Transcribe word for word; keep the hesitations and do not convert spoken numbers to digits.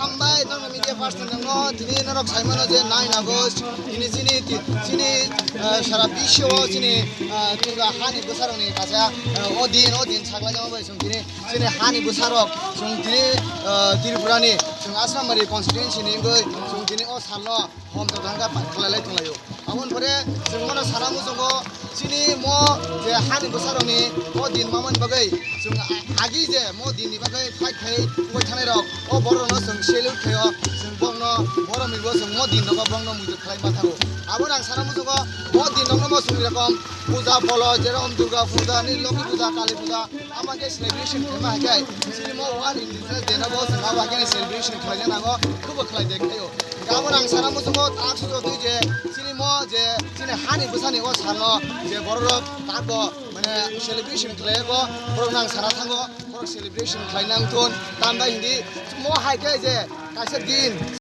Hambai, nokno media person nokno, tini norok saimano je nine August, tini chini, ti-, chini, eh, sara bisyo chini, eh, Durga hani bwsarokni kaisa, eh, o din, o din saklaijama bai chwng tini, chini hani bwsarok, chwng tini, eh, Tripurani, chwng Asrambari constituency ni wngwi, chwng tini o salno hom tong thangkha, khlailai tonglaio. Aboni pore chwng bono sana muchungo, chini mo je hani bwsarokni o din mamani bagwi chwng agi je mo dinni bagwi fight khai wngwi thangnai rok, o borokno chwng salute khaio, chwng bokno borokni bo chwng mo din nogo bokno muitu khlai ma thango. Aboni ang sana muchungo mo din nokno mo chwng rokom puja polo, jerokom Durga puja, ni Lokhi puja, Kali puja, ama khe celebration khaima hai khe chini mo one Independence Day no bo chwng abo hai khe celebration khlaina nango, khubo khlai de khaio. Gabon ang sana muchungo tak sujok di je chini mo je chini hani bwsani o salo je borok rok tak bo mane celebration khlai go, borok nang sana thango, borok celebration khlai nang thun, tambai hindi mo hai khe je kaisa din